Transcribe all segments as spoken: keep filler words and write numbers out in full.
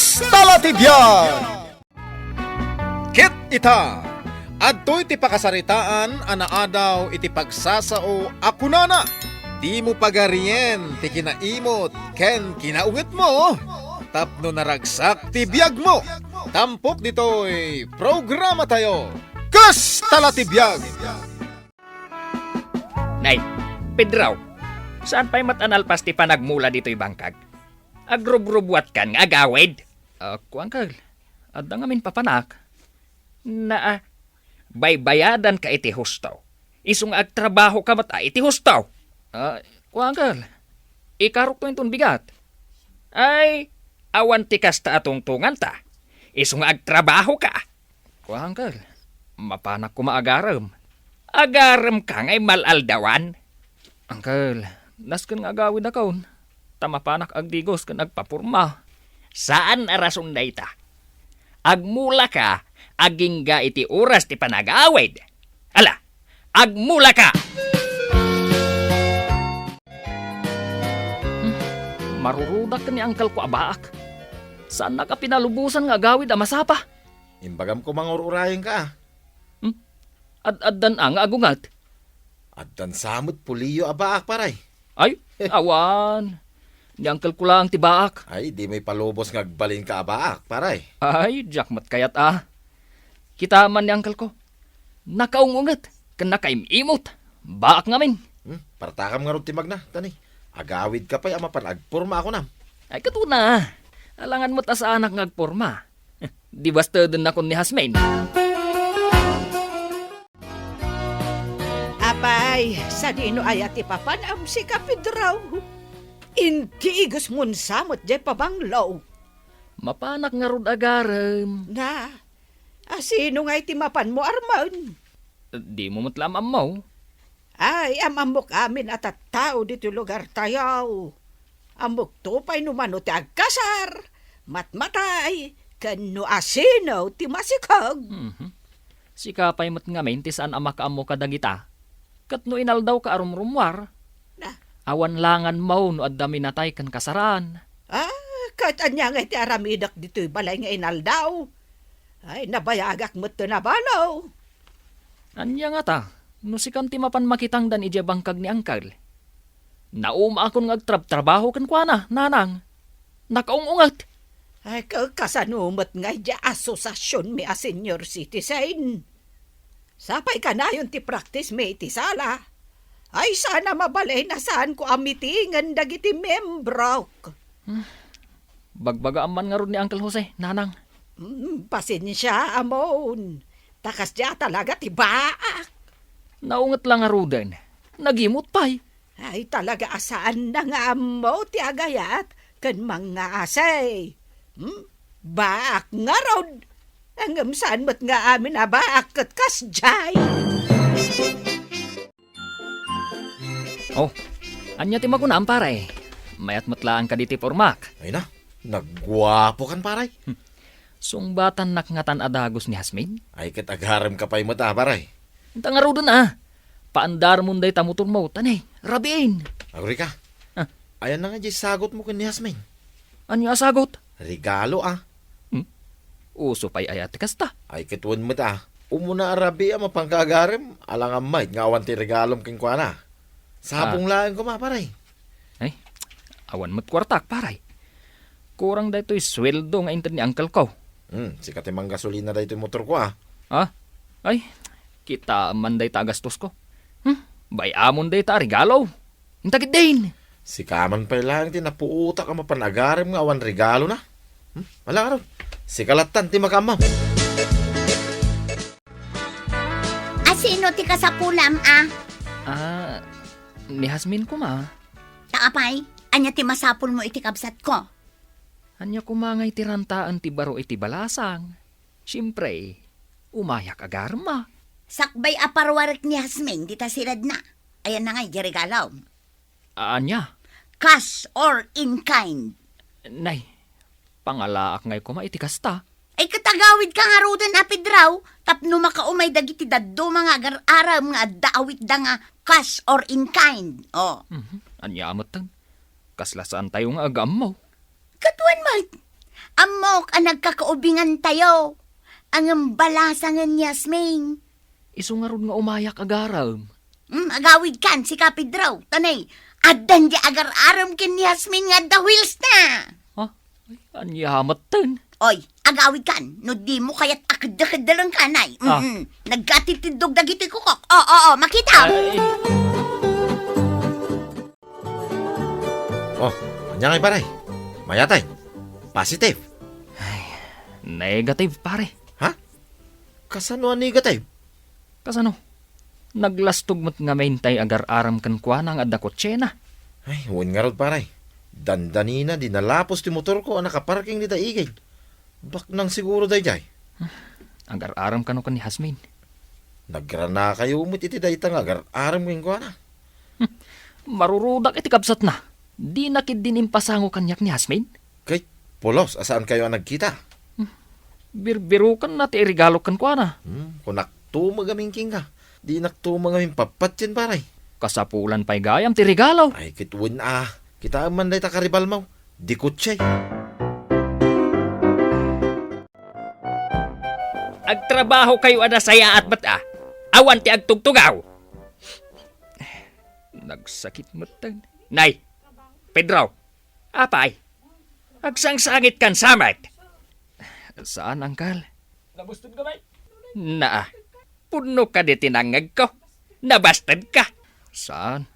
Kasta la ti biag! Ket ita, adtoy ti pakasaritaan a naadaw iti pagsasao a kunana, "Dimo pagarien ti kinaimot ken kinaungetmo, tapno naragsak ti biagmo." Tampok ditoy programatayo, Kasta la ti biag! Nay, Pedro, saan pay met a nalpas ti panagmula ditoy bangkag? Agrubrubuatkan nga agawid? Ah, kuan, uncle, adda ngamin papanak. Naa, baybayadanka iti husto. Isu nga agtrabahoka met a iti husto. Ah, kuan, uncle, ikarokto inton bigat. Ay, awan ti kasta a tungtonganta. Isu nga agtrabahoka. Kuan, uncle, mapanak koma agarem. Agaremka nga immal-aldawan? Uncle, nasken nga agawidakon, ta mapanak agdigos ken agpaporma. Saan a rason dayta. Agmulaka agingga iti oras ti panagawid. Ala, agmulaka! Hmm, marurudak ken ni uncle ko a baak. Saannak a pinalubosan nga agawid a masapa. Imbagam koma nga ur-urayenka, a. Hmm? Ad-addan a nga agunget? Addan sa met pulio a baak, paray. Ay, awan. Ni uncle ko lang ti baak. Ay, dimo ipalubos nga agbalinka a baak, paray. Ay, diak met kayat a. Kita man ni uncle ko. Nakaung-unget, ken nakaim-imot. Baak ngamin. Hmm, partakam ngarud ti magna, tani. Agawidka pay a mapan agporma a kunam. Ay, ket una. Alangan met a saanak nga agporma. Di bastedennakon ni Jasmine. Apay, sadino aya ti papanam, sika, Pedro? Indigosmon sa met diay pabanglo. Mapanak ngarud agarem. Na, asino ngay ti mapanmo armen? Dimo met la ammo. Ay, am-ammok amin a tattao ditoy lugartayo. Ammokto pay no mano ti agkasar, matmatay, ken no asino ti masikog. Mhm. Sika pay met ngamin ti saan a makaammo kadagita. Ket no inaldawka a rumrummuar, na, awan langanmo no adda minatay ken kasaran. Ah, ket ania ngay ti aramidek ditoy balay nga inaldaw? Ay, nabayagak met ti nabalo. Ania ngata, no sikam ti mapan makitangdan idiay bangkag ni Angkel? Naumaakon nga agtrabtrabaho kenkuana, nanang. Nakaung-unget. Ay, ka-, kasano met nga idiay asosasionmi a senior citizen? Sapay kanayon ti practice mi iti sala. Ay, saan a mabalin a saanko a mitingen dagiti membrok. Hmm. Bagbagaam man ngarud ni Uncle Jose, nanang. Mm, pasensia, amon. Ta kasdiay talaga ti baak. Naunget la ngaruden. Nagimot pay. Ay, talaga a saan na nga ammo ti agayat ken mangngaasi. Hmm? Baak ngarud. Ngem saan met nga amin a baak ket kasdiay. Oh, ania ti makunam, pare? Mayat met laeng kadi ti pormak. Ay na, nagguapokan, pare. Hmm. Sungbatannak ngatan a dagus ni Jasmine? Ay, ket agaremka pay met a, pare. Inta ngaruden a. Paandarmon dayta motormo, ta ne, rabiin. Agurika. Ah. Ayan na nga di sagotmo ken ni Jasmine. Ania a sagot? Regalo, a. Hmm? Uso pay aya ti kasta? Ay, ket wen met a. Umuna a rabii a mapanka agarem, alangan met nga awan ti regalom kenkuana. Sabong Ah. laeng koma, pare. Ay, awan met kuartak, pare. Kurang daytoy sueldo nga inted ni uncle ko. Hmm, sika ti manggasolina daytoy motorko, a. Ah? Ay, kita man dayta a gastosko. Hmm, bay-amon dayta a regalo. Inta ketdin. Sika man pay laeng ti napuotak a mapan agarem nga awan regalona. Hmm? Ala ngarud. Sika lattan ti makaammo. Asino ti kasapulam, a? Ah, ni Jasmine koma. Ta apay, ania ti masapulmo iti kabsatko? Ania koma ngay ti rantaen ti baro iti balasang? Siempre, umayak agarem a. Sakbay a parwarek ni Jasmine dita siledna. Ayan na ngay di regalo. Ania? Cash or in kind? Nay, pangalaak ngay koma iti kasta. Ay, ket agawidka ngaruden a Pedro, tapno makaumay dagiti dadduma nga agar-arem nga adda awitda nga cash or in kind. Oh. Mhm. Ania metten? Kasla saantayo nga agaammo. Ket wen met, Ammok a nagkakaubingantayo. Ngem balasangen ni Yasmin. Isu ngarud nga umayak agarem. Hmm, agawidkan, sika, Pedro. Tanay, addan di agar-arem ken ni Yasmin nga adda wheels na. Ha? Ay, ania metten? Oy, agawidkan, no dimo kayat a kedda-kedda lang kanay. Ah. Mm-mm. Nagkatitiddog dagiti kukok. Oo, oo, makita. Ay. Oh, ania ngay, pare? Mayatay. Positive. Ay, negative, pare. Ha? Kasano a negative? Kasano? Naglastog met ngamin tay agar-arem kenkuana nga adda kotsena. Ay, wen ngarud, pare. Dandanina, di nalapos ti motorko a nakaparking dita igid. Baknang siguro daydiay. Agar-arem kano ken ni Hasmin? Nagranakayo met iti dayta nga agar-arem kenkuana. Hmm. Marurudak iti kabsatna. Dina ketdin impasango kaniak ni Hasmin? Ket pulos a saankayo a nagkita. Hmm. Birbirukenna ti iregalo kenkuana. Hmm, kunakto met ngamin kenka. Dinakto met ngamin pappatien, pare. Kasapulan pay gayam ti regalo. Ay, ket wen a. Kitaem man dayta karibalmo. Di kotse. Agtrabahokayo a nasayaat met a. Awan ti agtugtugaw. Nagsakit metten. Nay, Pedro, apay, agsangsangitkan sa met? Saan, angkel. Nabasted ka, bay? Naa, pudno kadi ti nangngegko. Nabasted ka. Saan?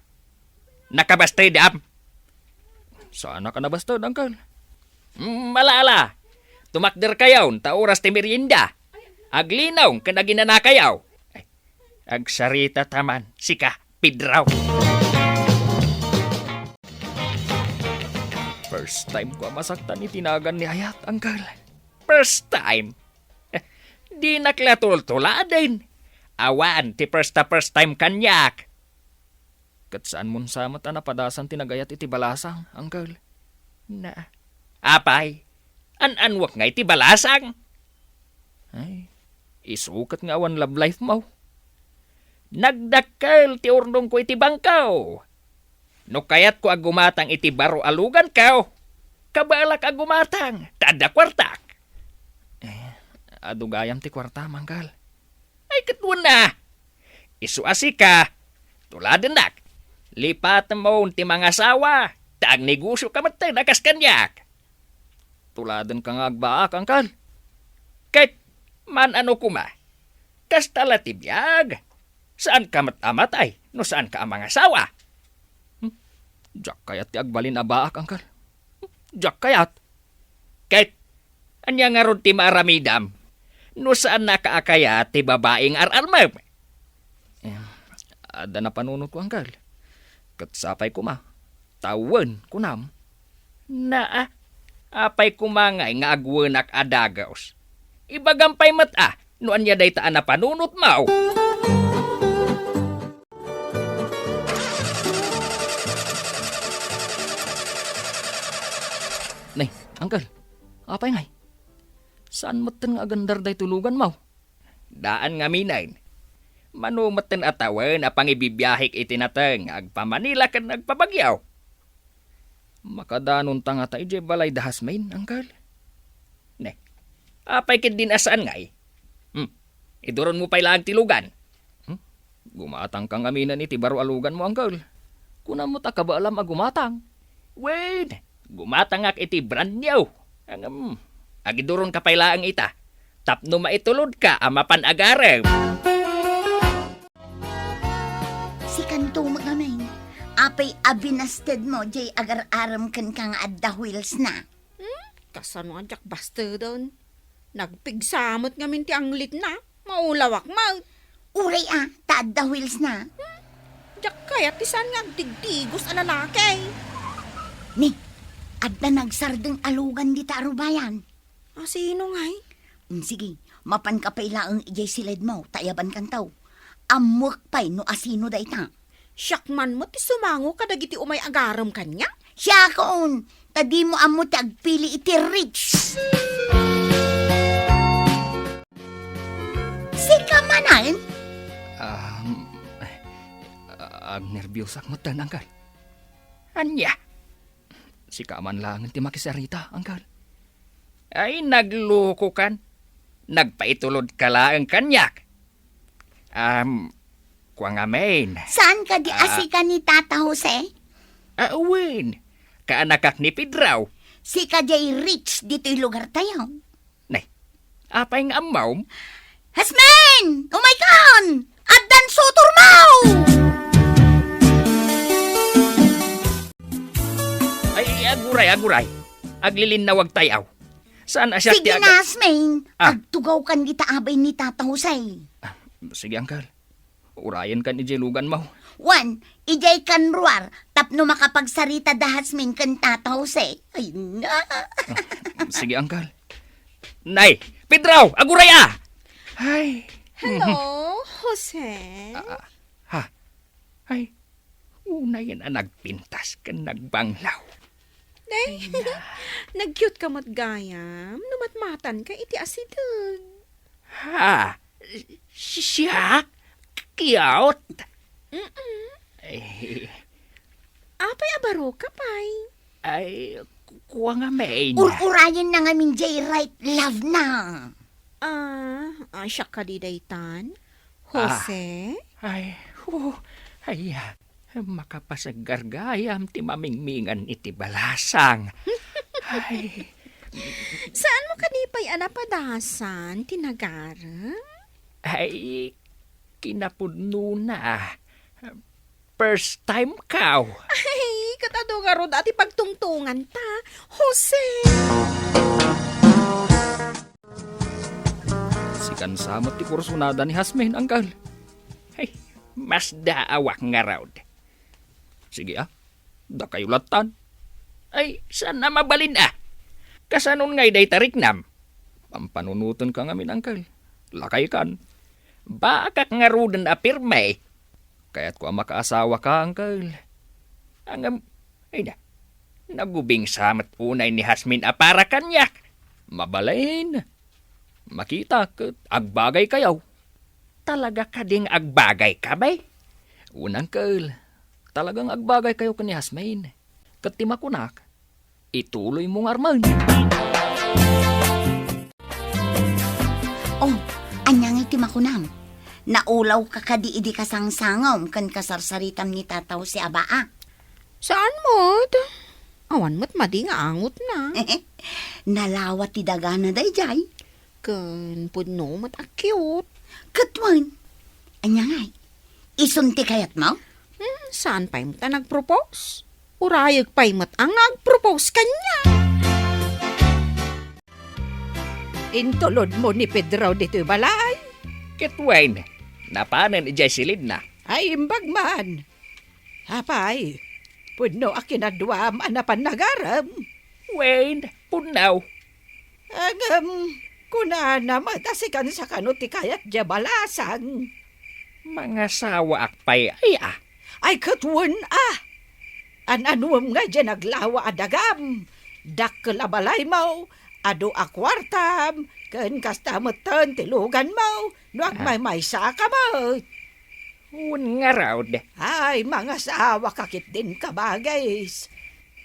Nakabasted, am? Saan a ka nabasted, angkel? Mm, ala, ala. Tumakderkayon, ta oras ti merienda. Aglinaw ken aginanakayo. Ay, agsarita ta man, sika, Pedro. First time ko a masaktan iti nagan ni Ayat, angkel. First time? Dinak la tultuladen. Awan ti first a first time kaniak. Ket saan mo sa met a napadasan ti nagayat iti balasang, angkel? Na. Apay, an-anwek ngay ti balasang? Ay, isu ket nga awan love life mo. Nagdakkel ti urnongko iti bangko. No kayatko a gumatang iti baro a luganko, kabaelak a gumatang, ta adda kuartak. Eh, adu gayam ti kuartam, angkel. Ay, ket wen a. Isu a sika, tuladennak. Lipatemmo ti mangasawa, ta agnegosioka metten a kas kaniak. Tuladenka nga agbaak, angkel. Ket, man-ano koma, kasta la ti biag. Saanka met a matay no saanka a mangasawa. Hmm? Diak kayat ti agbalin a baak, angkel. Hmm? Diak kayat. Ket, ania ngarud ti maaramidam no saannaka a kayat ti babai nga ar-armem? Eh, adda napanunotko, angkel. Ket sapay koma, ta wen, kunam. Naa, apay koma ngay nga agwenak a dagus? Ibagam pay met a no ania dayta a napanunotmo. Nay, angkel, apay ngay? Saan metten nga agandar daytoy luganmo? Daan ngaminen. Mano metten a tawen a pangibibiahek iti nateng nga agpa-Manila ken agpa-Baguio. Makadanonta ngata idiay balay da Hasmin, angkel? Ne, apay ketdin a saan ngay? Hmm, iduronmo pay laeng ti lugan. Hmm? Gumatangka ngaminen iti baro a luganmo, angkel. Kunam met a kabaelam a gumatang. Wen, gumatangak iti brand new. Ngem, agiduronka pay laeng ita tapno maitulodka a mapan agarem. Sikanto met ngamin, apay a binastedmo diay agar-arem kenka nga adda wheels na? Hmm? Kasano a diak basteden? Nagpigsa met ngamin ti anglitna. Maulawak met. Uray a, ta adda wheels na. Hmm? Diak kayat ti saan nga agdigdigos a lalaki. Ni, adda nagsardeng a lugan dita a rubayan. A, sino ngay? Mm, sige, mapanka pay laeng idiay siledmo, ta ayabankanto. Ammoek pay no asino dayta. Siak man met ti sumango kadagiti umay agarem kaniak. Siakon, ta dimo ammo ti agpili iti rich. Sika manen? Um, agnerbiosak met, angkel. Ania? Sika man laengen ti makisarita, angkel. Ay, naglukokan. Nagpaitulodka laeng kaniak. Am, kua ngamin. Saan kadi a Ah. sika ni Tata Jose? Ah, wen. Kaanakak ni Pedro. Sika diay rich ditoy lugartayo. Nay, apay nga ammom? Jasmine! Umaykon! Addan sutormo! Ay, aguray, aguray. Aglilinnawagtayo. Saan a siak ti Sige aga- na, Jasmine. Ah. Agtugawkan dita abay ni Tata Jose. Ah, sige, Uncle. Urayenkan idiay luganmo. Wen, idiay kan ruar, tapno makapagsarita da Jasmine ken Tata Jose. Ay, na. Ah, sige, Uncle. Nay, Pedro, aguray a! Ay. Hello, Jose? Ah, ah, ha? Ay, unayen a nagpintas ken nagbanglaw. Nay, nag-cute ka met gayam no matmatanka iti asideg. Ha? Si-, siak? Cute? Mm-mm. Eh. Apay a baroka pay? Ay, ku-, kua ngamin. Ur-urayenna ngamin diay right love na. Ah, ah, siak kadi daytan? Ah. Jose? Ay, hu-, ay, ah, makapasaggar gayam ti mamingmingan iti balasang. Ay. Saanmo kadi pay a napadasan ti nagarem? Ay, kinapudnona. First time ko. Ay, ket adu ngarud a ti pagtungtonganta, Jose. Sikan sa met ti kursunada ni Jasmine, Uncle. Ay, masdaawak ngarud. Sige, ah. Dakayo lattan. Ay, saan a mabalin, ah. Kasanon ngay dayta riknam? Pampanunotenka ngamin, Uncle. Lakaykan. Baakak ngaruden a pirme. Kayatko a makaasawaka, Uncle. Ngem, ay na, nagubingsa met unay ni Jasmine a para kaniak. Mabalin. Makita ket agbagaykayo. Talaga kading agbagayka, bay? Wen, Uncle, talagang agbagaykayo ken ni Jasmine. Ket ti makunak, ituloymo ngarud. Oh, ania ngay ti makunam? Naulawka kadi idi kasangsangom ken kasarsaritam ni Tata Jose a baa? Saan met? Awan met madi nga angotna. Nalawa ti dagana daydiay. Ken pudno met a cute. Ket wen, ania ngay? Isun ti kayatmo? Hmm, saan pay met a nagpropose? Urayek pay met a nga agpropose kaniak. Intulodmo ni Pedro ditoy balay? Ket wen, napanen idiay silidna. Ay, imbag man. Apay, pudno a kinaduam a napan nagarem? Wen, pudno. Ngem, kunana met a sikan sa kano ti kayat diay balasang. Mangasawaak pay, aya? Ay, ket wen a. An-anuem ngay diay naglawa a dagam? Dakkel a balaymo, adu a kuartam, ken kasta metten ti luganmo, no Ah. agmaymaysa ka met. Wen ngarud. Ay, mangasawaka ketdin, kabagis.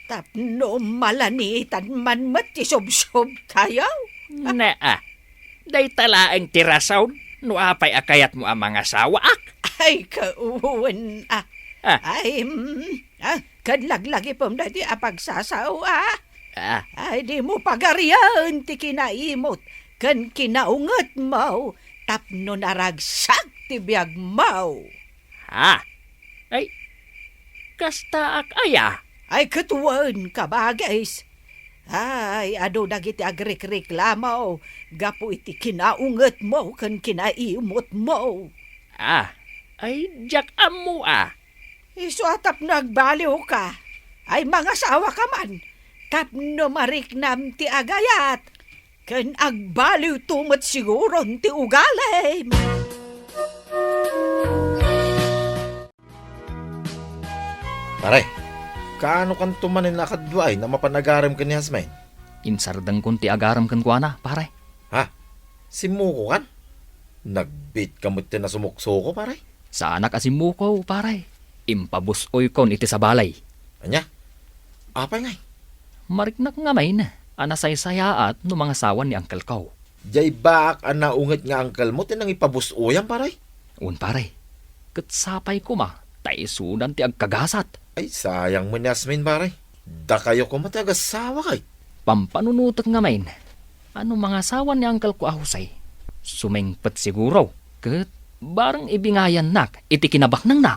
Tapno malanitan man met ti subsubtayo. Naa, dayta laeng ti rason no apay a kayatmo a mangasawaak. Ay, kawen, ah. Ah. Ay, mm, ah, ket laglagipem daytoy a pagsasao, ah. Ah. Ay, dimo pagarian ti kinaimot ken kinaungetmo tapno naragsak ti biagmo. Ha? Ay, kastaak aya? Ay, ket wen, kabagis. Ay, adu dagiti agrikriklamo gapu iti kinaungetmo ken kinaimotmo. Ah, ay, diak ammo, ah. Isu a tapno agbaliwka, ay mangasawaka man, tapno mariknam ti agayat, ken agbaliwto met siguron ti ugalim. Pare, kaano kanto manen a kaduaen a mapan agarem ken ni Jasmine? Insardengkon ti agarem kenkuana, pare. Ha? Simmukokan? Nagbiit ka met ti nasumuksuko, pare? Saanak a simmuko, pare. Impabus-oykon iti sabali. Ania? Apay ngay? Mariknak ngamin. a nasaysayaat no mangasawan ni uncle ko. Diay baak a naunget nga uncle mo ti nangipabus-oyam, pare? Wen, pare. Ket sapay koma ta isudan ti agkagasat. Ay, sayang met ni Asmin, pare. Dakayo koma ti agasawa kay. Pampanunotek ngamin a no mangasawan ni uncle ko a Jose, sumingpet siguro ket bareng ibingayannak iti kinabaknangna.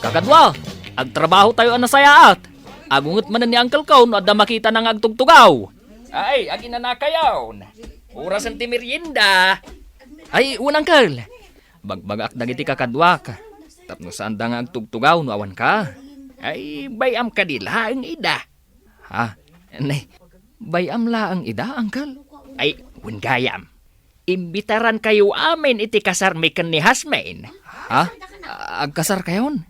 Kakadua, agtrabahotayo a nasayaat. Agunget manen ni uncle ko no adda makitana nga agtugtugaw. Ay, aginanakayon. Orasen ti merienda. Ay, wen, uncle. Bagbagak dagiti kakaduak tapno saanda nga agtugtugaw no awanka. Ay, bay-am kadi laeng ida. Ha? Ne, bay-am laeng ida, uncle? Ay, wen gayam. Imbitarankayo amin iti kasarmi ken ni Jasmine. Ha? Agkasarkayon?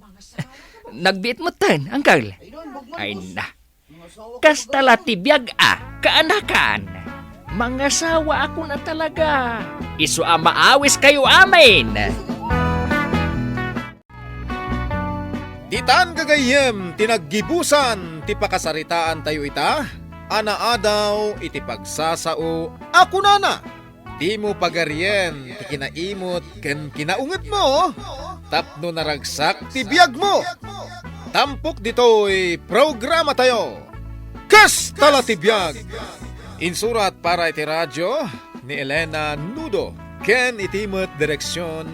Nagbiit metten, uncle? Ay na. Kasta la ti biag a, kaanakan. Mangasawa ako na talaga. Isu a maawiskayo amin. Ditan gagayyem ti naggibusan ti pakasaritaantayo ita a naadaw iti pagsasao a kunana, "Dimo pagarien ti kinaimot ken kinaungetmo tapno naragsak ti biagmo." Tampok ditoy programatayo, Kasta la ti Biag! Insurat para iti radyo ni Elena Nudo ken iti met direksion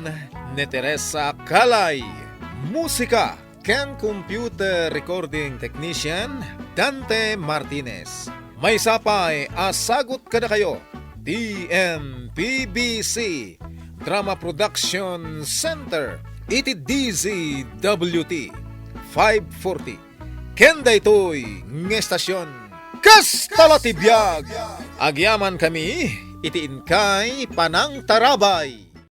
ni Teresa Calay. Musika ken computer recording technician, Dante Martinez. Maysa pay a sagut kadakayo ti M P B C Drama Production Center iti D Z W T five forty. Ken daytoy nga estasion, Kasta la ti Biag! Agyamankami iti inkay panangtarabay.